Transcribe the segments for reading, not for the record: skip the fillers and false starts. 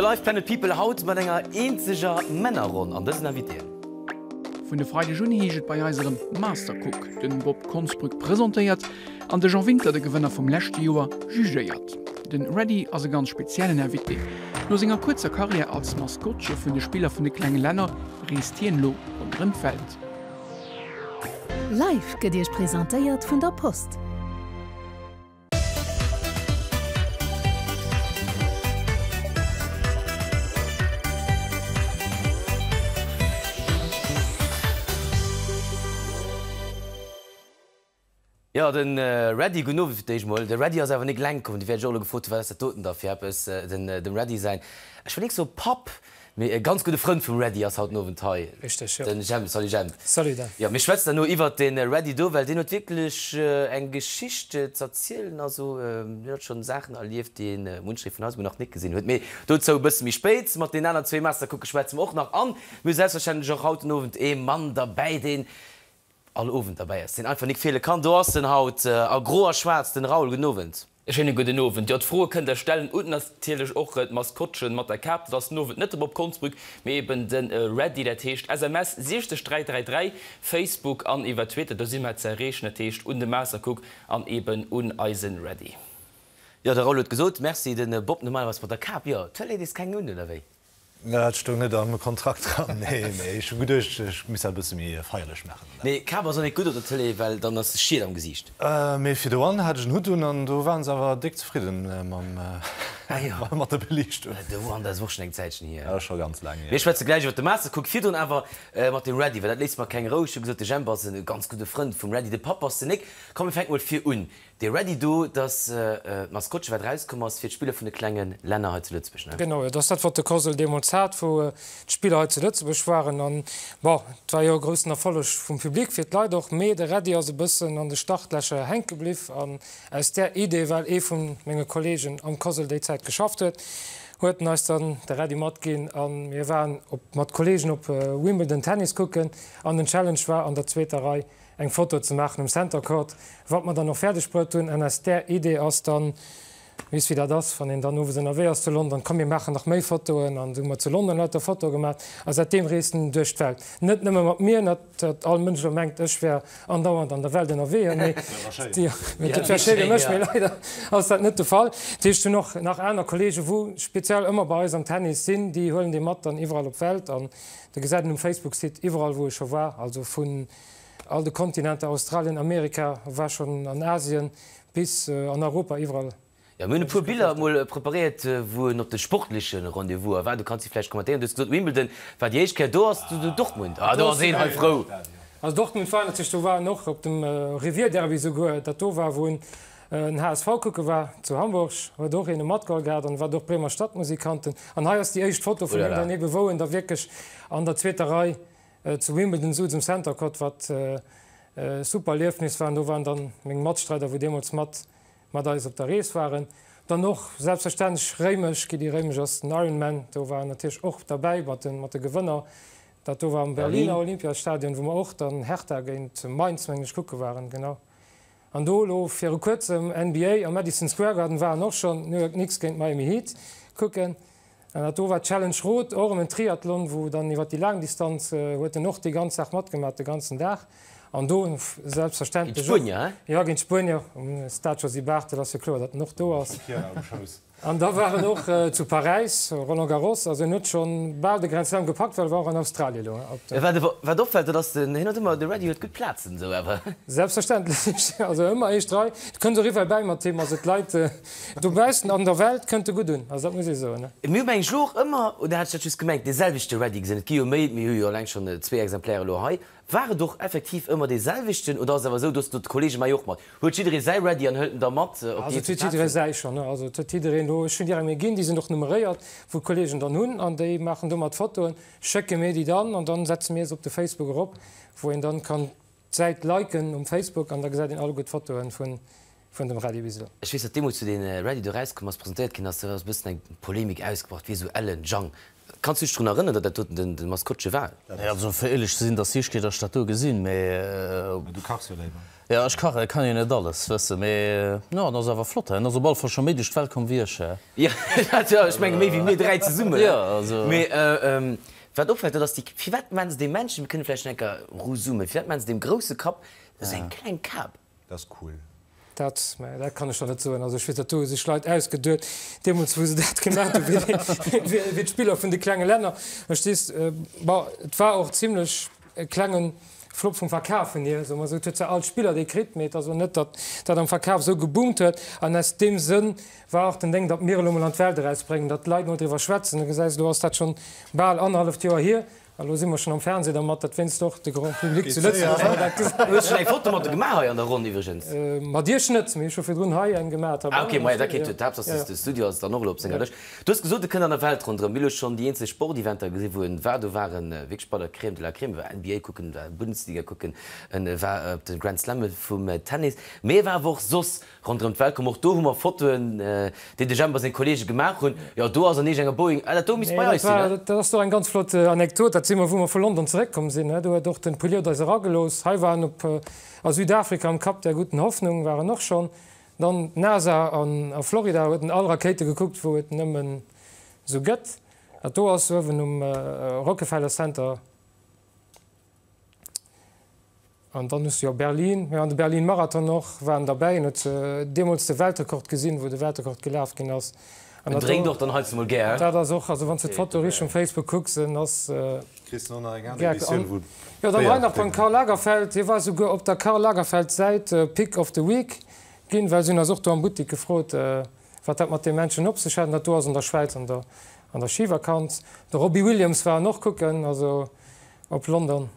De Live Planet People haut mat enger eenzeger Männerronn an dësen Invitéen. Vun e Freideg un heescht et bei eis erëm Mastercook. Den Bob Konsbrück presentéiert an de Jean Winter, de Gewënner vum leschte Joer, jugéiert. Den Ready ass e ganz speziellen Invité. No senger kuerzer Karriär als Maskottche vun de Spiller vun de klenge Länner reest hien elo ronderëm d'Welt. Live gëtt Iech presentéiert vun der Post. Jo, de Ready, gudden Owend fir d'éischt mol. De Ready ass awer nik eleng komm, dir wäert iech och elo gefrot hunn, wat ass dat doten da fir eppes, den dem Ready säin, ech wëll nik soe Papp, mee e ganz gudde Frënd vum Ready ass haut den Owend hei, Richteg, jo. den Jemp. Salut Jemp. Salut Dan. Jo, mir schwätzen herno iwwert de Ready do, well deen huet wierklech eng Geschicht z'erzielen, also deen huet schonn Saachen erlieft, déi ee muncheree vun eis mol nach nik gesinn huet, mee dozou e bësse méi spéit. Mat deenen aner zwee Mastercooke schwätze mer och nach an mir hu selbstverständlech och haut den Owend ee Mann derbäi, deen all Owend derbäi ass, deen einfach nik feele kann. Do ass en haut a gro a schwaarz, den Raoul. Gudden Owend. E schéine gudden Owend. Jo, d'Froe kënnt der stellen und natierlech och d'Maskottchen mat der Kap. Dat ass den Owend net de Bob Konsbrück, mee eben de Ready. Dat heescht SMS 60 333, Facebook an iwwer Twitter, do si mer ze erreechen. Dat heescht un de Mastercook an eben un eise Ready. Jo, de Raoul huet gesot, Merci. De Bob normalerweis mat der Kap, jo, d'Tëlee dees keng un, oder wéi? Dat stoung net am Kontrakt dran, nee, mee ech hu geduecht, ech misst dat e bësse méi feierlech maachen. Nee, Kap ass och net gutt op der Tëlee, well dann ass de Schiet am Gesiicht. Mee fir de One hat ech en Hutt un an do waren se awer déck zefridden mam, mat der Beliichtung. De One, dat ass och schonn eng Zäitchen hier. Dat ass scho ganz laang hier. Mir schwätze gläich iwwer de Mastercook, virdrun awer mat dem Ready, well dat léisst mer keng Rou. Ech hu gesot, de Jemp ass e ganz gudde Frënd vum Ready, de Papp ass den Nick. Komm, mir fänke mol vir un. Dee Ready do, dass d'Maskottche wat erauskomm ass fir d'Spiller vun de klenge Länner hei zu Lëtzebuerg, ne? Genau, jo, dat ass dat wat de COSL deemools hat, wou d'Spiller hei zu Lëtzebuerg waren. An, bon, et war jo e groussen Erfolleg vum Public, fir d'Leit och, mee de Ready ass e bëssen an de Startlächer hänke bliff. An aus där Idee, well ee vu menge Kollegen am COSL déi Zäit geschafft huet, huet en eis dann de Ready matginn a mir waren op mat Kollegen op Wimbledon Tennis kucken an den Challenge war an der zweeter Rei eng Foto ze maachen um Center Court, wat mer dann och fäerdeg bruet hunn. An aus där Idee ass dann, weess wéi dat ass, wann een dann owes ënnerwee ass zu London, komm mir maachen nach méi Fotoen. An du hu mer zu London lauter Fotoe gemaach a säitdeem reest en duerch d'Welt. Net nëmme mat mir, net datt all Mënsch elo mengt, ech wär andauernd an der Welt ënnerwee, mee dat wär schéi fir mech, mee leider ass dat net de Fall. Dat heescht, hunn och nach aner Kollege wou speziell ëmmer bei eis am Tennis sinn, déi huelen dee mat dann iwwerall op d'Welt an da gesäit een um Facebook-Site iwwerall wou e scho war, also vun All de Kontinenter, Australien, Amerika, war schonn an Asien, bis an Europa, iwwerall. Jo, mir hunn e puer Biller emol preparéiert, wou en op de sportleche Rendez-vous war. Du kanns déi vläicht kommentéieren. Du hues gesot, Wimbledon war déi éischt Kéier. Do ass du Dortmund. Ah, do ass een hei frou. Also Dortmund war natierlech, do war en och op dem Revierderby souguer, dat do war, wou en en HSV kucke war zu Hamburg, huet och een e matgeholl gehat an war och Bremer Stadtmusikanten. An hei ass déi éischt Foto vun him dann ebe, wou en da wierklech an der zweeter Rei Zu Wimbledon souz um Center Court, wat e super Erliefnis war. An do waren dann meng Matstreider, wou deemools mat mat eis op der Rees waren. Dann och selbstverständlech Réimech, Gidi Réimech ass den Ironman, do war en natierlech och derbäi mat de mat de Gewënner. Dat do war am Berliner Olympiastadion, wou mer och dann Hertha géint Mainz, mengen ech, kucke waren, genau. An do elo viru kuerzem NBA am Madison Square Garden waren och schonn New York Knicks géint Miami Heat kucken. An dat do war d'Challenge Roth, och erëm en Triathlon, wou dann iwwer déi laang Distanz huet en och déi ganz Saach matgemaach, de ganzen Dag. An do selbstverständlech och. Géint d'Spuenier, he? Jo, géint d'Spuenier um Stade Josy Barthel ass jo kloer, datt en och do ass. An da war en och zu Paräis, Roland Garros. Also en huet scho bal de Grand Slam gepackt, well e war och an Australien elo op der. Wat opfält, dat ass, den hien huet ëmmer, de Ready huet gutt Plazen esou awer. Selbstverständlech, also ëmmer éischt Rei. Du kënns och iwwerall bäi mat him, also d'Leit. Dobaussen an der Welt kënnt e gutt un, also dat muss ee soen. Mir hu mengen ech elo och ëmmer, oder hat ech dat just gemengt, dee selwechte Ready gesinn. Et gi jo méi, mir hu jo eleng schonn zwee Exemplaire elo hei. War et och effektiv ëmmer dee selwechten oder ass et awer esou, dass do d'Kollege maache jo och mat, huet jidderee säi Ready an hëlt en da mat op déi Also et eenzel huet jidderee Plazen? säi schonn, also et huet jiddereen elo, ech hunn direkt méi ginn, déi sinn och nummeréiert, wou d'Kollegen dann hunn an déi maachen domat Fotoen, schécke mir déi dann an dann setze mir se op de Facebook erop, wou een dann kann d'Säit liken um Facebook an da gesäit een alleguer d'Fotoen vun vun dem Rallye bis elo. Ech weess, datt deemools, wou dee Rallye do erauskomm ass, presentéiert ginn ass, do ass e bëssen eng Polemik ausgebrach, wie esou ellen Jang. Kanns du dech drun erënneren, datt dat doten de Maskottche war? Nee, also fir éierlech ze sinn, et ass déi éischt Kéier, datt ech dat do gesinn, mee. Mä du kachs jo léiwer. Jo, ech kache, kann jo net alles, wëss de, mee jo, en ass awer flott, he, en ass op alle Fall scho méi duerch d'Welt komm wéi ech, he. Jo, dat jo, ech menge méi wéi mir 3 zesummen, Jo, also. Mee wat opfält, dat ass déi, firwat maachen se deem Männchen, mir kënne vläicht nach eng Kéier eruzoomen, firwat maachen se deem grousse Kapp esou eng kleng Kap? Dat ass cool. Dat, mä dat kann ech der net soen. Also ech weess, dat do hu sech Leit ausgeduet, deemools wou se dat gemaach hu fir d'Spiller vun de klenge Länner. Verstees? Bon, et war och zimlech e klenge Flop vum Verkaf vun hir, soe mer esou. Et huet zwar all Spiller dee kritt, mee et ass elo net, datt dat am Verkaf esou geboomt huet. An aus deem Sënn war och den Déng, datt mir elo mol an d'Welt erausbréngen, datt d'Leit mol driwwer schwätzen. Du gesäis, elo ass dat schonn bal annerhalleft Joer hier. A lo si mer schonn am Fernseh dermat, datt wéinst och de Grand Public zu Lëtzebuerg mol dat gesäit. Hues schonn eng Foto mat gemaach hei an der Ronn iwwregens? Mat iech net, mee ech hu virdrun hei eng gemaat. Ah ok, maja dat geet jo. D'Haaptsaach ass de Studio ass dann och elo op senger Lëscht. Du hues gesot e kënnt an der Welt ronderëm. Mir hu schonn déi eenzel Sporteventer gesinn, wou en war. Do war en wierklech bei der Crème de la Crème, e war NBA kucken, e war Bundesliga kucken, en war op de Grand Slamme vum Tennis, mee e war awer och soss Ronderëm d'Welt komm. Och do hu mer Fotoen, déi de Jemp a seng Kollege gemaach hunn. Jo, do ass an iergendenger Boeing, ah, dat do misst bei eis sinn, ne? Dat ass do eng ganz flott Anekdot. Dat si mer, wou mer vu London zeréckkomm sinn. Do huet och de Pilot eis eragelooss. Hei war en op a Südafrika am Kap der Guten Hoffnung war en och schonn. Dann d'NASA an a Florida huet en all Rakéite gekuckt, wou et nëmmen esou gëtt. Dat do ass uewen um Rockefeller Center. An dann hues du jo Berlin, jo an de Berlin Marathon och war en derbäi en huet deemools de Weltrekord gesinn, wou de Weltrekord gelaf ginn ass. An dat drénkt och dann heiansdo mol gär. Dat ass och, also wann s du d'Foto richteg um Facebook kucks, en ass Kriss de och nach eng aner Editioun, wou Jo, dann hei nach beim Karl Lagerfeld, hie war souguer op der Karl Lagerfeld Säit Pick of the Week ginn, well si hunn eis och do am Buttik gefrot, wat dat mat deem Männchen op sech hätt. An dat do ass an der Schwäiz an der an der Schivakanz. De Robbie Williams war en och kucken, also op London.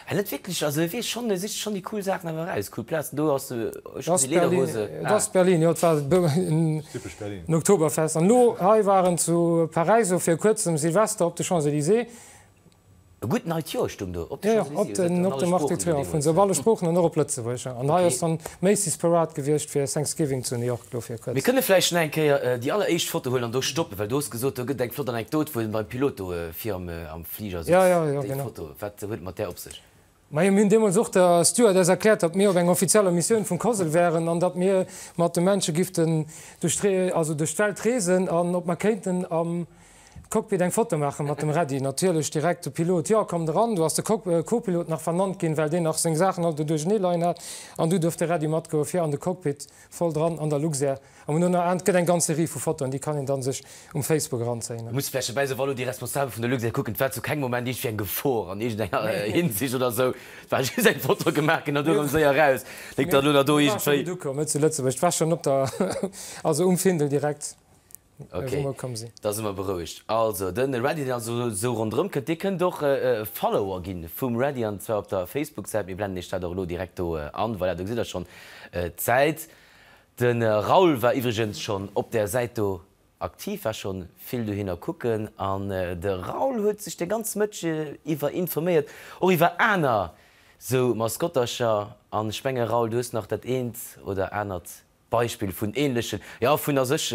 Hä net wierklech, also e weess schonn, e sicht schonn déi cool Saachen awer eraus, cool Plazen, do ass ech hunn déi Lederhose, ah. Et ass Berlin, jo, et war en Oktoberfest. An elo hei war en zu Paräis elo vir kuerzem, Silvester op de Champs-Élysées. E gutt neit Joer stoung do op de Champs-Élysées, jo, op dem Arc de Triomphe hunn se op alle Sproochen an och op Lëtzebuergesch. An hei ass dann d'Macy's Parade gewiescht fir Thanksgiving zu New York elo vir kuerzem. Mir kënne vläicht nach eng Kéier déi alleréischt Foto huelen an do stoppen, well du hues gesot, do gëtt et eng flott Anekdot, wou en beim Pilot do vir am Fliger sutz. Ja, ja, ja, genau. Déi Foto, wat huet et mat där op sech? Majo, mir hunn deemools och der Stewardess erkläert, datt mir op enger offizieller Missioun vum COSL wären an datt mir mat de Mensche giften duerch d'Re, also duerch d'Welt reesen an ob mer kéinten am Cockpit eng Foto maache mat dem Ready. Natierlech direkt de Pilot, jo, kommt eran. Do ass de Co-Pilot nach vernannt ginn, well deen nach seng Saachen all do duerchenee leien hat. An du duerft de Ready matgoe fir an de Cockpit, voll dran an der Luxair. An un der End gëtt eng ganz Serie vu Fotoen, déi kann een dann sech um Facebook eranzéien. Muss vläicht dobäi soen, wa lo déi Responsabel vun der Luxair kucken, et war zu kengem Moment iergendwéi eng Gefor an iergendenger Hinsicht oder esou, et war just eng Foto gemaach ginn an du erëm séier eraus. Léit der elo nach do Mir war schonn iergendwéi. gutt ukomm, net zu Lëtzebuerg, et war schonn op der, also um Findel direkt, wou mer ukomm sinn. Ok, da si mer berouegt. Also de Ready, deen also esou ronderëm kënnt, dir kënnt och Follower ginn vum Ready an zwar op der Facebook-Säit. Mir blennen iech dat och elo direkt do an. Voilà, do gesitt der schonn d'Säit. De Raoul war iwwregens schonn op där Säit do aktiv, war schonn vill dohinner kucken an de Raoul huet sech de ganze Mëtteg iwwer informéiert, och iwwer aner sou Maskottercher an ech menge Raoul, du hues nach dat eent oder anert Beispill vun ähnlechen, jo vun a sech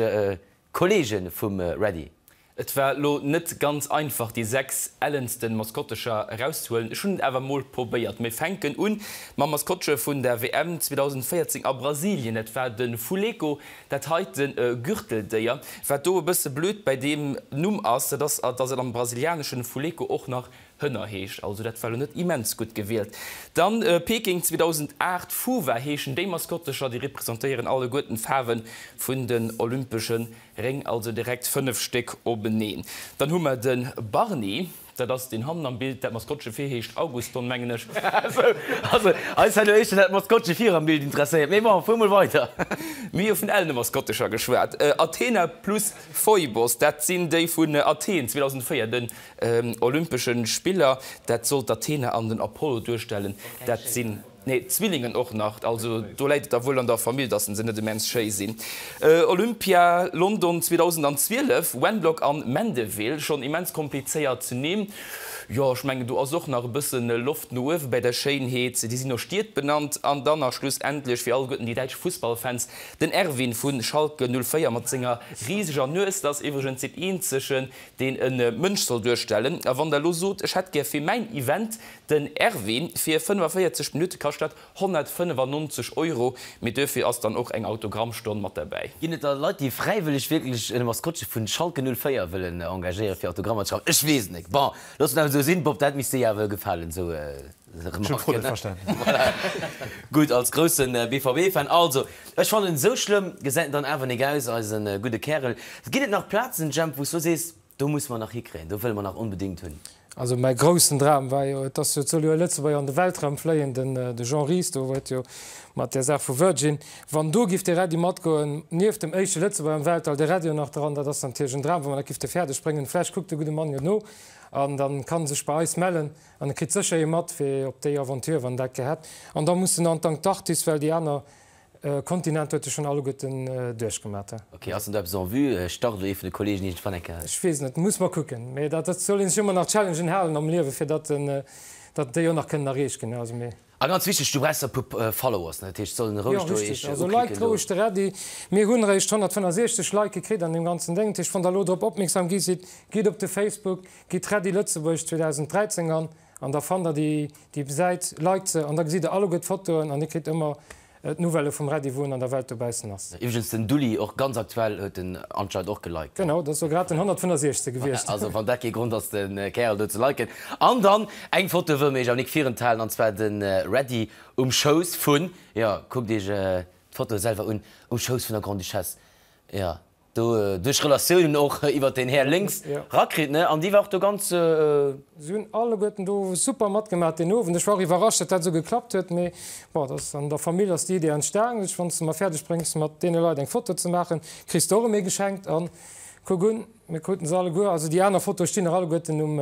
Kollege vum Ready. Et war lo net ganz einfach déi 6 ellensten Maskottescher erauszehuelen, ech hunn et awer mol probéiert. Mir fänken un mam Maskottche vun der WM 2014 a Brasilien, dat war de Fuleco, dat heiten Gürteldéier. Wat do e bësse blöd bäi deem Numm ass, dat ass dass et am brasilianeschen Fuleco och nach Hënner heescht, also dat war lo net immens gutt gewielt. Dann Peking 2008, Fuwa heeschen déi Maskottescher, déi representéieren alleguerten d'Faarwe vun den olympeschen Réng, also direkt 5 Stéck openeen. Dann hu mer de Barney, dat ass deen hannen am Bild, dat Maskottche vir heescht Auguston, mengen ech. Also eis hätt elo éischter dat Maskottche vir am Bild interesséiert, mee bon, fuer mol weider. Mir hu vun ellene Maskottecher geschwat. Athena plus Phoibos, dat sinn déi vun Athen 2004, den Olympeschen Spiller. Dat soll d'Athena an den Apollo duerstellen. Dat sinn. Nee, Zwillingen och nach, also do läit et da wuel an der Famill, dass se net immens schéi sinn. Olympia London 2012, Wenlock an Mandeville, schonn immens komplizéiert Nimm. Jo, ech mengen do ass och nach e bëssen Loft no uewe bäi der Schéinheet. Déi sinn no Stied benannt. An dann nach schlussendlech fir alleguerten déi däitsch Fussballfans, den Erwin vu Schalke 04 mat senger riseger Nues. Dat ass iwwregens deen eenzegen, deen e Mënsch soll duerstellen. A wann der elo sot, ech hätt gär fir mäin Event Den Erwin, fir 45 Minutte kascht. kascht dat 195 Euro, mee duerfir ass dann och eng Autogrammstonn mat derbäi. Ginn et da Leit, déi fräiwëlleg wierklech e Maskottche vun Schalke 04 wëllen engagéieren, fir Autogrammer ze schreiwen? Ech weess et net. Bon, loossen et awer esou sinn. Bob, dat misst dir jo awer gefalen, esou Remarken. Voilà. Gutt, als grousse BVB-Fan. Also, ech fannen, esou schlëmm gesäit en dann awer nik aus, eise gudde Kärel. Ginn et nach Plazen, Jemp, wou s du sees, Do musse mer nach hikréien, do wëlle mer nach onbedéngt hunn. Also mäi groussen Dram war jo, et ass jo, et soll jo e Lëtzebuerger an de Weltraum fléien, den de Jean Ries do huet jo mat där Saach vu Virgin, wann do giff de Ready matgoen, nieft dem éischte Lëtzebuerger am Weltall, de Ready och nach dran, dat ass natierlech en Dram, wa mer dat giffte fäerdeg bréngen. Vläicht kuckt de gudde Mann jo no an dann kann e sech bei eis mellen an e kritt sécher ee mat fir op déi Aventure, wann en dat gär hätt. An da muss en an d'Antarktis, well déi aner Kontinent huet e schonn alleguerten duerchgemat. Ok, ass denn do eppes en vue? Start elo ee vun de Kollegen iergendwann eng Kéier? Ech weess net, muss mer kucken. Mee dat soll een sech ëmmer nach Challengen halen am Liewe fir datt datt déi och nach kënnen erreecht ginn. Also mee. A ganz wichteg, du brauchs e puer Followers, ne? Dat heescht, sollen roueg do eech uklicken do. Jo, richteg. Also liked roueg de Ready. Mir hunn eréischt 165 Like gekritt an deem ganzen Déng. Dat heescht, wann der elo drop opmierksam gi sidd, gitt op de Facebook, gitt Ready Lëtzebuerg 2013 an an da fannt der déi déi Säit, liked se an da gesitt der alleguer d'Fotoen an dir kritt ëmmer D'Nouvellë vum Ready wou en an der Welt dobaussen ass. Iwwregens den Dulli, och ganz aktuell, huet en anscheinend och geliked. Genau, dat ass lo grad den 165. gewiescht. Also wann dat kee Grond ass de Kärel do ze liken. An dann eng Foto wëll mir iech awer nik virenthalen, an zwar de Ready um Schouss vun, jo kuckt iech d'Foto selwer un, um Schouss vun der Grande-Duchesse, jo. Do duerch Relatiounen och iwwert deen Här lénks rakritt, ne? An déi war och do ganz. Si hunn alleguerten do super matgemaach deen Owend. Ech war och iwwerrascht, datt dat esou geklappt huet. Mee bon, dat ass an der Famill ass déi Idee entstanen. Ech, wann s de mer fäerdeg bréngs, mat deene Leit eng Foto ze maachen, kriss de och erëm ee geschenkt. An kuck un, mir kruten se alleguer. Also déi aner Fotoe stinn nach alleguerten um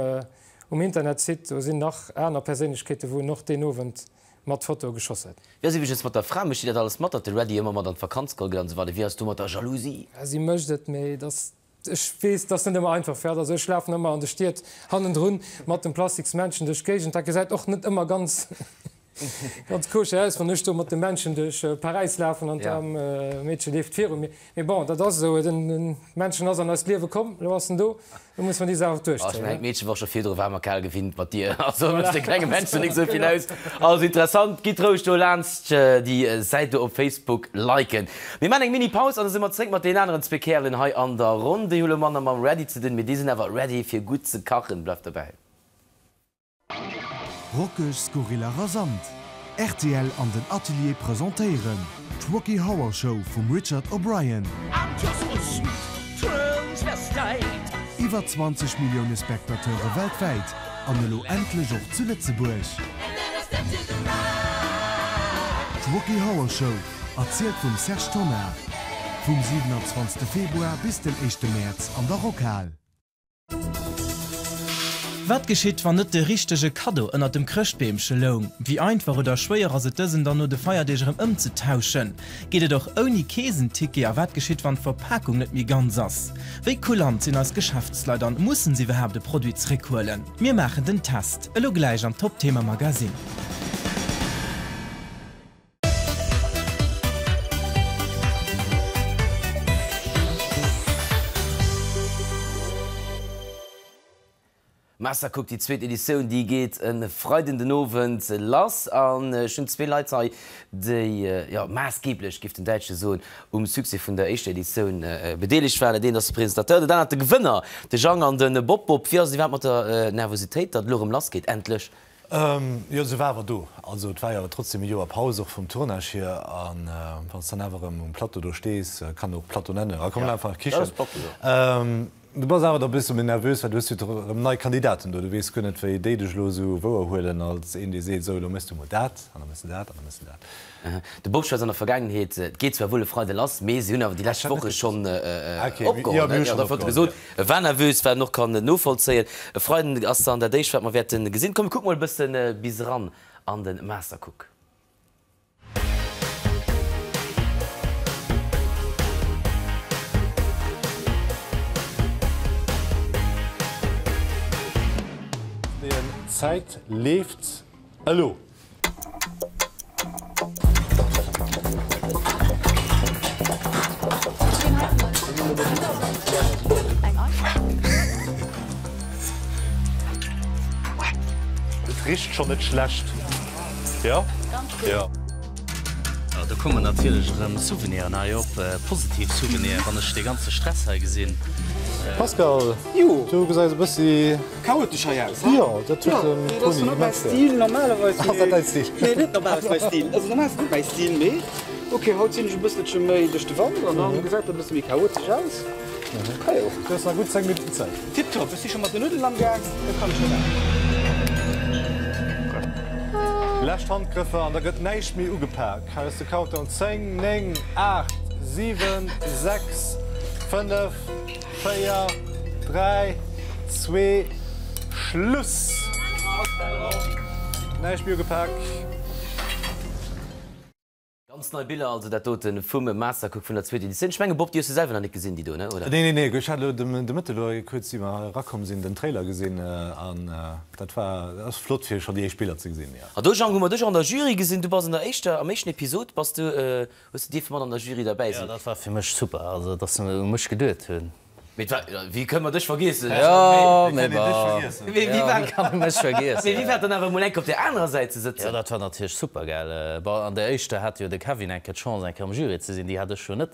um Internetsite. Do sinn nach aner Perséinlechkeete wou en och deen Owend mat Fotoe geschoss huet. Wéi ass iwwregens mat der Fra? Mécht si dat alles mat, datt de Ready ëmmer mat an d'Vakanz geholl gëtt an esou weider? Wéi ass do mat der Jalousie? Si mécht et, mee et ass, ech weess, et ass net ëmmer einfach fir hatt. Also ech lafen ëmmer an de Stied hannendrun mat dem Plastiksmännchen duerch d'Géigend. Dat gesäit och net ëmmer ganz, ganz koscher aus, wann ech do mat dem Männchen duerch Paräis lafen an d'aarm Meedche leeft viru mir. Mee bon, dat ass esou, den Männchen ass an eist Liewe komm, elo ass en do, elo musse mer déi Saach och duerchzéien. Ech mengen, d'Meedche war scho virdru waarm a kal gewinnt mat dir, also mécht de klenge Männchen nik esou vill aus. Also interessant, gitt roueg do laanscht déi Säit do op Facebook liken. Mir maachen eng Mini-Paus an da si mer zréck mat deenen aneren zwee Kärelen hei an der Ronn. Déi hu lo manner mam Ready ze dinn, mee déi sinn awer ready fir gutt ze kachen. Bleift dobäi. Rockeg, skurril a rasant, rtl an den Atelier presentéieren d'Rocky Horror Show vum Richard O'Brien. Iwwer 20 Millioune Spectateure weltwäit an elo endlech och zu Lëtzebuerg. D'Rocky Horror Show, erzielt vum Serge Tonnar, vum 27 Februar bis den éischte Mäerz an der Rockhal. Wat geschitt, wann net de richtege Kaddo ënnert dem Chrëschtbeemche loung? Wéi einfach oder schwéier ass et dësen dann no de Feierdeeg erëm ëmzetauschen? Geet et och ouni Keesenticket a wat geschitt wann d'Verpakung net méi ganz ass? Wéi kulant sinn eis Geschäftsleit an mussen se iwwerhaapt e Produit zréckhuelen? Mir maachen den Test, elo gläich am Top Thema Magazine. Mastercook, déi zweet Editioun, déi geet e Freiden den Owend lass. An ech hunn zwee Leit hei, déi, jo, maassgeeblech, géif den Däitsche soen, um Succès vun der éischter Editioun bedeelegt waren. Dat eent ass de Presentateur, dat anert de Gewënner, de Jang an de Bob. Bob, wéi ass et iwwerhaapt mat der Nervositéit, datt elo erëm lassgeet, endlech? Jo, se war awer do. Also et war jo awer trotzdem e Joer Paus, och vum Tournage hier. A wann s dann awer erëm um Plateau do stees, kann och Plateau nennen, a komm einfach Kichen. Du bass awer da bësse méi nervös, well du hues jo erëm nei Kandidaten do. Du weess guer net, wéi déi dech elo esou wouerhuelen als een, dee seet, esou elo méchs du mol dat an da méchs du dat an da méchs du dat. De Bob schwätzt an der Vergaangenheet, et geet zwar wuel e Freide lass, mee si hunn awer déi lescht Woche schonn opgeholl. E war nervös, wat een och kann novollzéien. E Freiden ass dann dat éischt, wat mer wäerte gesinn. Komm, mir kucke mol e bësse bis eran an de Mastercook. D'Zäit leeft elo. Et richt schon net schlecht, jo? Ganz gutt. Jo. Do kommen natierlech erëm Souveniren hei op, positiv Souveniren, wann ech dee ganze Stress hei gesinn. Pascal, du gesäis e bëssi. Chaotesch hei aus, he? Jo, dat huet den Toni immens gär. Stil normalerweis. Ass dat däin Stil? Nee, net normalerweis mäi Stil. Also normal ass et net mäi Stil, mee ok, haut sinn ech e bësselche méi duerch de Wand an dann gesäit dat e bësse méi chaotesch aus. Ka jo. Du hues nach gutt 10 Minutten Zäit. Tiptop, ech si scho mat den Nuddelen am Gaang, dat kann ech jo maachen. Lescht Handgrëffer an da gëtt näischt méi ugepak. Hei ass de Countdown, 10, 9, 8, 7, 6, 5, 4, 3, 2, Schluss! Näischt méi ugepak. Ganz nei Biller also dat doten vum Mastercook vun der zweeter Editioun. Ech mengen Bob, déi hues du selwer nach net gesinn déi do, ne, oder? Nee, nee, nee, ech hat elo de Mëtte elo kuerz ier mer hei erakomm sinn den Trailer gesinn an dat war, dat ass flott fir scho déi éischt Biller ze gesinn, jo. A do Jean, hu mer dech och an der Jury gesinn. Du bass an der éischter, am éischten Episod bass du, hues du dierfe mat an der Jury derbäi Jo, sinn. dat war fir mech super, also dass se u mech geduet hunn. Mee et war, wéi kënne mer dech vergiessen? Jo, mee bon. Mee wéi war, Wéi kann ee mech vergiessen? Mee wéi war et dann awer emol enk op där anerer Säit ze sëtzen? Jo, dat war natierlech supergäil. Bon, an der éischter hat jo de Kevin eng Kéier d'Chance, eng Kéier am Jury ze sinn, déi hat ech jo net.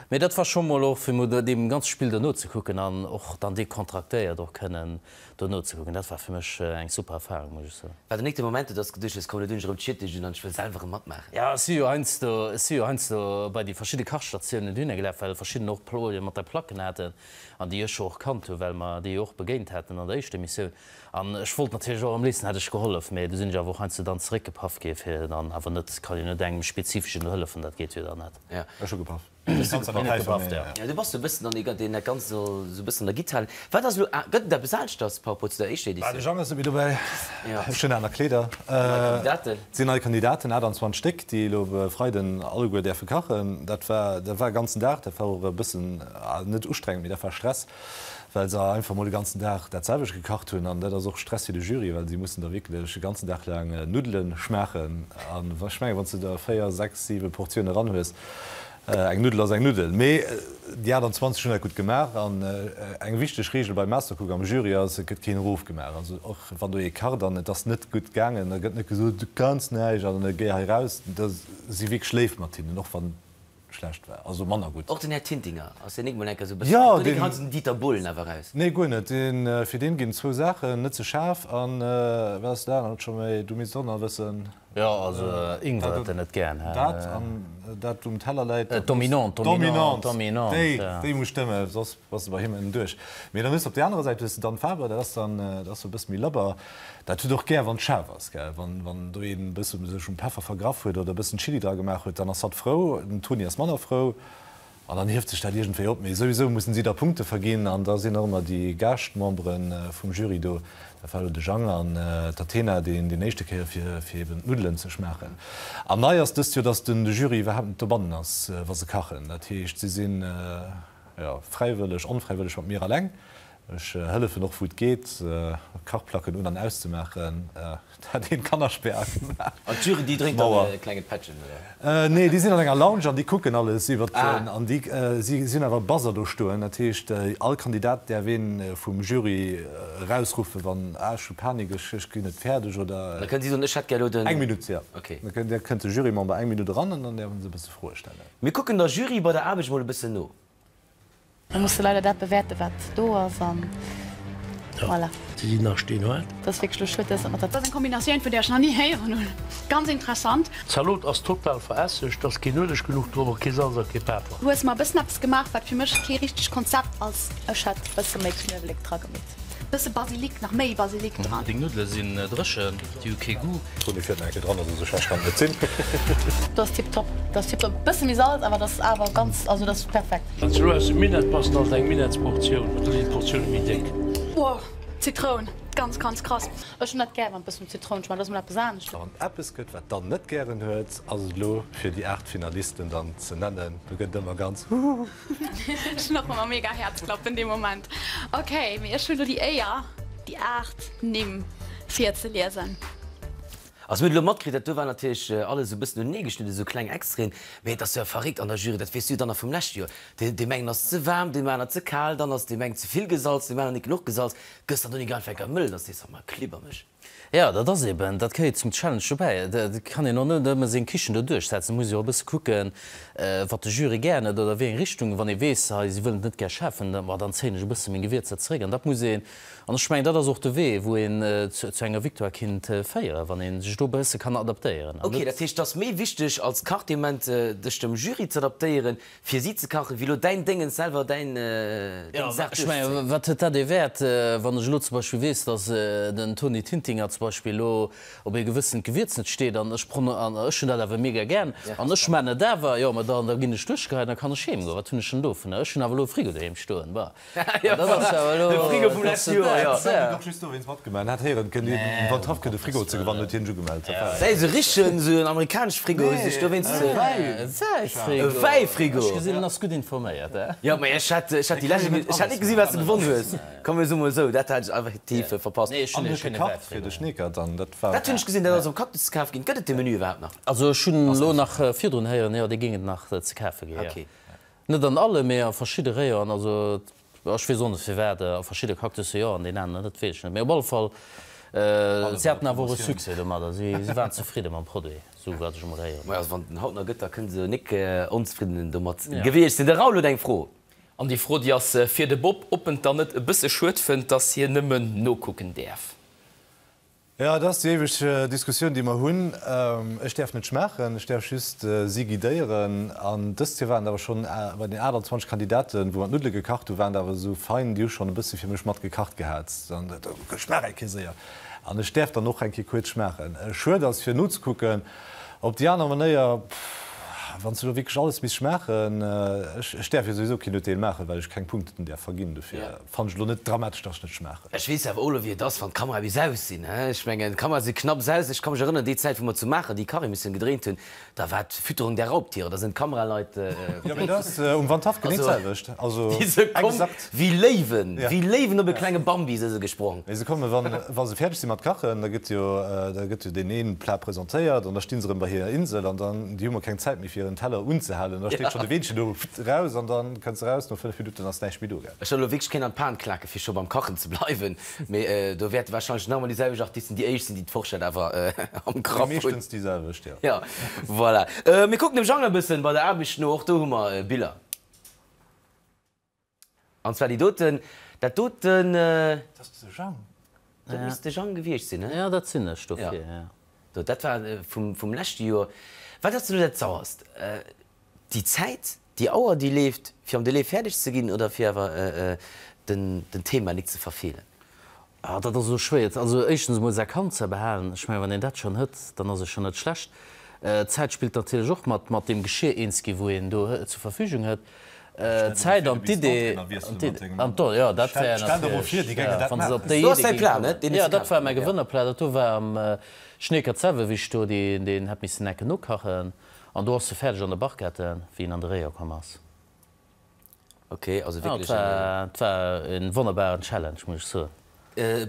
Mee dat war scho mol och, fir mol deem ganze Spill dono ze kucken an och dann dekontraktéiert och kënnen dono ze kucken, dat war fir mech eng super Erfahrung, muss ech soen. War den éischte Moment, dass du geduecht hues, komm, elo dun ech erëm d'Schierteg un an ech wëll selwer erëm matmaachen? Jo, ech si jo heiansdo, ech si jo heiansdo bei déi verschidde Kachstatiounen dohinner gelaf, well verschidden och Problemer mat der Placken haten an déi ech jo och kannt hu, well mer déi jo och begéint haten an der éischter Emissioun. An ech wollt natierlech och, am léifsten hätt ech gehollef, mä du sinn ech awer och heiansdo dann zeréckgepaff gi fir dann awer net, kann jo net engem spezifeschen do hëllefen, dat geet jo dann net. Ech hu gepaff. Jo, du bass sou e bëssen an deen dat Ganzt sou e bëssen an der Gitt halen. Wat ass elo, gëtt et eppes aneschters par rapport zu der éischter Editioun? De Jang ass net méi dobäi. Ech hunn aner Kleeder. Nei Kandidaten. Et sinn nei Kandidaten, 28 Stéck, déi elo e Freiden alleguer däerfe kachen. Dat war, dat war e ganzen Dag, dat war och e bëssen, net ustrengend, mee dat war Stress, well se einfach mol de ganzen Dag dat selwecht gekacht hunn. An dat ass och Stress fir de Jury, well si mussen da wierklech e ganzen Dag laang Nuddele schmaachen. An ech mengen, wann s de der 4, 6, 7 Portioune eranhues, Eng Nuddel ass eng Nuddel, mee déi 28 hunn dat gutt gemaach. An eng wichteg Reegel beim Mastercook am Jury ass, et gëtt keen erofgemaach. Also och wann do ee kacht an et ass net gutt gaangen, da gëtt net gesot, du kanns näischt an géi hei raus. Da si wierklech léif mat hinnen, och wann et schlecht war, also manner gutt. Och den Här Tintinger, ass deen nik mol enker esou e bëssen, Jo, deen deen. hei den Dieter Bohlen awer raus. Nee, guer net. Deen, fir deen ginn zwou Saachen, net ze schaarf an, wat ass dat anert scho méi, du misst och nach wëssen. Jo, also Ingwer huet en net gären. Dat an dat um Teller läit. D'Dominante, d'Dominante, d'Dominante, déi, déi muss stëmmen, soss bass de bei him ënnerduerch. Mee dann hues de op där anerer Säit hues de d'Anne Faber, dat ass dann, dat ass sou e bësse méi labber. Dat huet och gär, wann et schaarf ass, gell. Wann, wann do een e bësse sech um Peffer vergraff huet oder e bëssen Chili dra gemaach huet, dann ass hatt frou, den Toni ass manner frou. An dann hieft sech dat iergendwéi op. Mee souwisou mussen si da Punkte verginn an da sinn och ëmmer déi Gaaschtmembere vum Jury do. Dat war elo de Jang an d'Athena, déi deen éischte Kéier fir fir eben d'Nuddelen ze schmaachen. An nei ass dëst Joer, datt den de Jury iwwerhaapt net dobannen ass, wa se kachen. Dat heescht, si sinn, jo, fräiwëlleg, onfräiwëlleg mat mir alleng. Ech hëllefen och wou et geet, Kachplacken un an auszemaachen. Dat hat een Kannerspär agemaach. An d'Jury déi drénkt dann e klengen Pättchen, oder? Nee, déi sinn an enger Lounge an déi kucken alles iwwert den, an déi si hunn awer Buzzer do stoen. Dat heescht, all Kandidat däerf een vum Jury erausruffen, wann, ah ech hu Panik, ech ech ginn net fäerdeg oder. Da kënnen si soen, ech hätt gär elo den. Eng Minutt, jo. Da kënnt de Jurymember eng Minutt eran an dann däerfe se e bësse Froe stellen. Mir kucken der Jury bei der Aarbecht mol e bëssen no. Mir musse leider dat bewäerte wat do ass an voilà. Déi déi nach stinn huet. Dat ass wierklech elo schued, dass dat mat der. Dat ass eng Kombinatioun vun där ech nach ni héieren hunn. Ganz interessant. D'Zalot ass total verässegt, et ass keen Ueleg genuch drop a kee Salz a kee Peffer. Du hues mer e bëssen eppes gemaach wat fir mech kee richtegt Konzept ass. Ech hätt bësse méi Knuewelek dra gemeet. Bësse Basilik, nach méi Basilik dran. Deng Nuddele sinn dréchen, déi hu kee Goût. Toni fiert nach eng Kéier dran, also sou schlecht kann et net sinn. Dat ass tiptop, dat ass tiptop. Bësse méi Salz, awer dat ass awer ganz, also dat ass perfekt. Wann s de elo aus dem Minett bass, dann ass et eng Minetts-Portioun, da sinn d'Portioune méi déck. Wow, Zitroun, ganz ganz krass. Ech hunn dat gär, wann et bëssen no Zitroun schmaacht, dat ass mol eppes anescht. A wann et eppes gëtt, wat d'Anne net gären huet, ass et elo fir déi 8 Finalisten dann ze nennen. Do gëtt et ëmmer ganz huhuhu. Ech hunn och ëmmer mega Häerzklappen dee Moment. Ok, mee ech hunn elo déi Éier, déi 8 Nimm virzeliesen. Also mir hunn elo matkritt, dat do war natierlech alles esou e bëssen unenee geschnidden, esou kleng Extraiten, mee et ass jo verréckt an der Jury, dat weess du jo dann nach vum leschte Joer, deem engen ass ze waarm, deem aner ze kal, dann ass deem engem ze vill gesalz, deem aner net genuch gesalz, gëss dann do net einfach enker mëll, dass sees, sag mol, klibber mech. Jo, dat ass eben, dat gehéiert zum Challenge dobäi. Et kann een och net ëmmer seng Kichen do duerchsetzen, et muss ee och e bësse kucken, wat de Jury gären huet oder wéi eng Richtung. Wann ee weess, hei si wëllen et net gär schaarf hunn, ma dann zéien ech e bësse meng Gewierzer zeréck. An dat muss een, an ech mengen, dat ass och de Wee, wou een zu enger Victoire kinnt féieren, wann ee sech do e bësse kann adaptéieren. Ok, dat heescht, et ass méi wichteg als Kach dee Moment, dech dem Jury z'adaptéieren, Fir si ze kachen, wéi lo däin Déngens selwer däin deng Saach Ech mengen, duerchzéien. wat huet dat ee Wäert, wann ech elo zum Beispill weess, datt den Tony Tintinger zum Beispill elo op ee gewëssent Gewierz net steet an ech prono an ech hunn dat awer mega gären an ech man et awer, jo, ma dann da ginn ech duerchgeheit an da kann ech heem goen. Wat hunn ech dann dovunner? Ech hunn awer elo e Frigo doheem stoen, bah. Jo, Dat ass awer elo, de Frigo vum dat ass leschte Joer, jo. Dat huet och just dowéinst matgemaach. En hat héieren, et kënnt een, wann d'Haff kënnt e Frigo ze gewannen, huet hien sech ugemellt. Dat war. Säi esou richtegen, esou en amerikanesche Frigo hu sech dowéinst. E Wäifrigo. E Wäifrigo. Ech gesinn, en ass gutt informéiert, eh? Jo, mä ech hat, ech hat déi lescht, ech hat net gesinn, wat s de gewonn hues. Komm, mir soe mol esou, dat hat ech effektiv verpasst. Nee, ech An hunn e huet schéine gekacht fir Wäifrigo. de Schneekert an dat war. Dat hunn ech gesinn, dat ass am Cactus ze kafe ginn. Gëtt et dee Menü iwwerhaapt nach? Also ech hunn elo nach virdrun héieren, jo, dee géing et nach ze kafe ginn, jo. Okay. Net an alle, mee a verschidde Rayonen. Also ech weess och net firwat, a verschidde Cactusse jo, an deen aneren net, dat weess ech net. Mee op alle Fall, si haten awer och e Succès domadder. Si waren zefridde mam Produit, sou wat ech emol héieren hunn. Also wann et en haut nach gëtt, da kënne se nik onzefridden domat gewiescht sinn. De Raoul huet eng Fro. An déi Fro, déi ass fir de Bob, ob en et dann net e bësse schued fënnt, dass hien nëmmen nokucken däerf. Jo, dat ass déi éiweg Diskussioun, déi mer hunn. Ech däerf net schmaachen, ech däerf just si guidéieren. An dëst Joer waren et awer schonn, bei den 28 Kandidaten, wou mer d'Nuddele gekacht hunn, waren et awer esou fein, déi hu schonn e bësse fir mech mat gekacht gehat. An schmaach eng Kéier séier. An ech däerf dann och eng Kéier kuerz schmaachen. Schued ass fir nozekucken. Op déi aner Manéier, wann s du elo wierklech alles misst schmaachen, ech däerf jo souwisou keen Urteel maachen, well ech keng Punkten däerf verginn. Dofir fannen ech elo net dramatesch, dass ech net schmaachen. Ech weess awer och elo wéi et ass, wann d'Kamerae bis aus sinn. Ech mengen, d'Kamerae si knapps aus. Ech ka mech erënneren, déi Zäit, wou mer zu Maacher déi Kachémissioun gedréint hunn, da war d'Fütterung der Raubtiere, da sinn d'Kameraleit, Jo, mee dat ass um Wandhaff genee d'selwecht. Also déi se komm exakt. wéi Léiwen, wéi Léiwen op e klenge Bambi si se gesprong. Mee se kommen, wann, wa se fäerdeg si mat kachen, da gëtt jo, da gëtt jo deen een Plat presentéiert an da sti se erëm bei hirer Insel an dann, déi hu mol keng Zäit méi fir hiren Teller unzehalen, da steet schonn de Weenchen do, raus an dann kënns de raus, no 5 Minutten ass näischt méi do, gell. Ech wëll elo wierklech keen an d'Pan klaken, fir scho beim Kachen ze bleiwen, mee do wäerte warscheinlech nach emol déi selwecht Artisten déi éischt sinn, déi d'Forschett awer am Grapp hunn. Meeschtens déi selwecht, jo. Jo, voilà. Mir kucken dem Jang e bëssen bei der Aarbecht no, och do hu mer Biller. An zwar déi doten, dat doten. Dat ass de Jang. Dat misst de Jang gewiescht sinn, he? Jo, dat sinn ech dofir, jo. Do, dat war vum leschte Joer. Wat ass denn elo dat Sauerst? Déi Zäit, déi Auer, déi leeft, fir am Delai fäerdeg ze ginn oder fir awer den Thema nik ze verfeelen? Ah, dat ass elo schwéier. Also éischtens emol säi Kand ze behalen, ech mengen, wann een dat schonn huet, dann ass e schonn net schlecht. D'Zäit spillt natierlech och mat, mat deem Geschir eens ginn, wou een do zur Verfügung huet. D'Zäit an d'Idee, an d'O, jo, dat wär natierlech, wa se op déi Idee géinge kommen. Jo, dat war mäi Gewënnerplat. Dat do war am Schneekert selwer, wéi ech do deen hätt missen enke nokachen. An do ass se fäerdeg an der Barquette, wéi en an de Réier komm ass. Ok, also wierklech en. Et war en wonnerbaren Challenge, muss ech soen.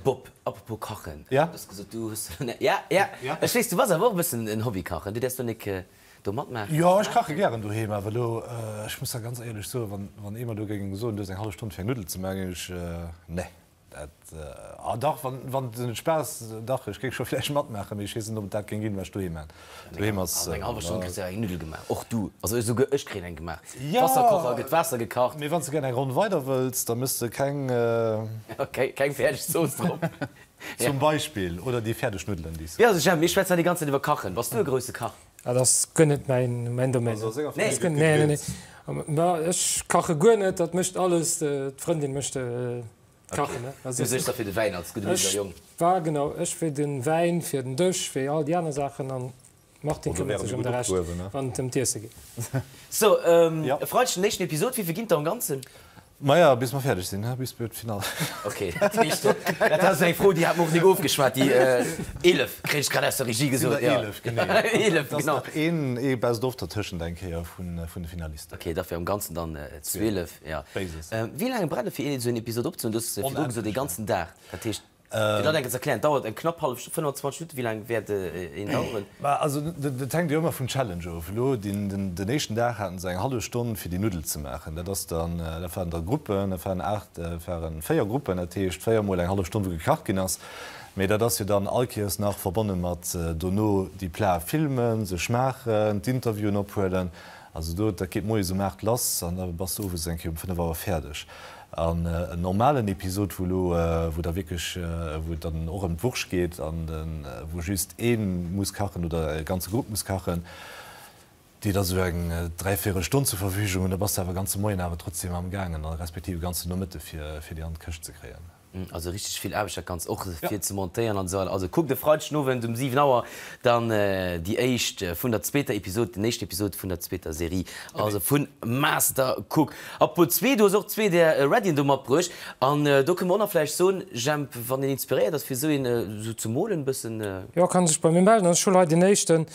Bob, apropos kachen, Ja? du hues gesot, du hues, ja, ja, ech weess, du bass awer och e bëssen en Hobbykachen, du däerfs do nik do matmaachen. Jo, ech kache gären doheem, awer elo, ech muss da ganz éierlech soen, wann, wann ee mer do géing soen, du hues eng hallef Stonn fir eng Nuddel ze maachen, géing ech, nee. Dat, ah dach, wann, wann den Spaass, dach, ech géing scho vläicht matmaachen, mee ech weess net, ob et dat géing ginn, wat ech doheem maan. Doheem ass. An enger hallwer Stonn kriss de eng Nuddel gemaach, och du, also esouguer ech kréien eng gemaach. Jo! Wasserkocher, gëtt Waasser gekacht. Mee wann s de gär eng Ronn weider wëlls, da méchs de keng. Ok, keng fäerdeg Zooss drop. Zum Beispill, oder déi fäerdeg Nuddelen, déi s. Jo, also Jemp, mir schwätzen hei déi ganz Zäit iwwer Kachen. Bass du e grousse Kach? Dat ass guer net mäin, mäin Domaine. Also a senger Famille gëtt Nee, nee, gegrillt. nee. Ma ech kache guer net, dat mécht alles d'Frëndin mécht. Kachen, ne? Du suergs da fir de Wäin als gudde Münzer Jong. Ech war, genau, ech fir de Wäin, fir den Dësch, fir all déi aner Saachen an d'Martine këmmert sech ëm de Rescht, wann et ëm d'Iesse geet. So, e Freideg den éischten Episod. Wéi vill ginn et der am Ganzen? Maja, bis mer fäerdeg sinn, bis bei d'Finall. Ok, dat heescht, dat ass eng Fro, déi hat mer och nik ofgeschwat, déi 11 kréich ech grad aus der Regie gesot. Sinn der 11, genee. 11, Et ass genau. nach een, ee Best of dertëschent eng Kéier vun de Finalisten. Ok, da fir am Ganzen dann 12, jo. Basis. Wéi laang braucht et fir een esou en Episod opzehuelen? Du hues virdru gesot, ee ganzen Dag. Dat heescht. Fir dat eng Kéier ze erklären, et dauert eng knapp hallef Stonn, 25 Minutten, wéi laang wäert een daueren? Mä also dat hänkt jo ëmmer vum Challenge of. Elo den éischten Dag haten se eng hallef Stonn fir déi Nuddel ze maachen. Dat ass dann, dat waren da Gruppen, dat waren 8, dat waren 4 Gruppen, dat heescht 4 mol eng hallef Stonn wou gekacht ginn ass. Mee dat ass jo dann all Kéiers nach verbonne mat dono déi Plate filmen, se schmaachen, d'Interviewen ophuelen. Also do, dat geet moies um 8 lass an da bass de owes eng Kéier um 5 Auer fäerdeg. An en normalen Episod, wou elo, wou da wierklech, wou et dann och ëm d'Wurscht geet an wou just ee muss kachen oder e ganze Grupp muss kachen, déi da sou eng dräivéierel Stonn zur Verfügung hunn, da bass de awer e ganze Moien awer trotzdem amgaangen a respektiv e ganzen Nomëtte fir fir déi an d'Këscht ze kréien. Also richteg vill Aarbecht dat Ganzt och fir ze montéieren an esou weider. Also kuckt e Freideg den Owend um 7 Auer dann déi éischt vun der zweeter Episod, den éischten Episod vun der zweeter Serie, also vun Master Cook. Apropos zwee, du hues och zwee där Readyen do matbruecht an do kënne mer och nach vläicht soen, Jemp, wann een inspiréiert ass fir esou een esou ze molen e bëssen. Jo, kann sech bei mir melden. Also ech hunn hei deen éischten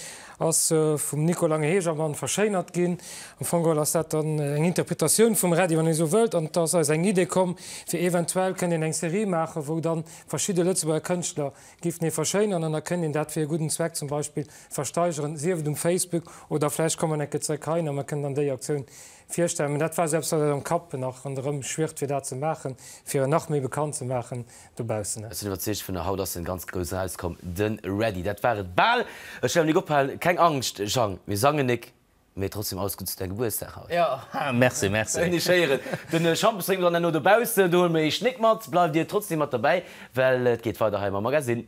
Ass vum Nico Lange-Hegermann verschéinert ginn. Am Fong geholl ass dat dann eng Interpretatioun vum Ready, wann ee sou wëllt. An et ass eis eng Idee komm, fir eventuell kënnt een eng Serie maachen, wou dann verschidde Lëtzebuerger Kënschtler giffen ee verschéinern an da kënnt een dat fir e gudden Zweck zum Beispill versteigeren, sief et um Facebook oder vläicht komme mer eng Kéier zeréck heihin a mer kënnen dann déi Aktioun virstellen. Mä dat war esou eppes, wat eis am Kapp nach ronderëm schwirrt, fir dat ze maachen, fir en nach méi bekannt ze maachen dobaussen. Ech sinn iwwerzeegt vun der, haut ass en ganz grouss erauskomm, den Ready. Dat war et bal. Ech well nik ophalen, keng Angscht Jang, mir sangen nik, mee trotzdem alles Guddes zu däin Gebuertsdag haut. Jo, merci, merci. Ech héieren, den Schampes drénkt mer dann herno dobaussen, do huele mer ee Schnéck mat. Bleift dir trotzdem mat derbäi, well et geet weider hei mam Magazine.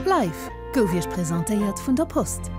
Live gouf Iech presentéiert vun der Post.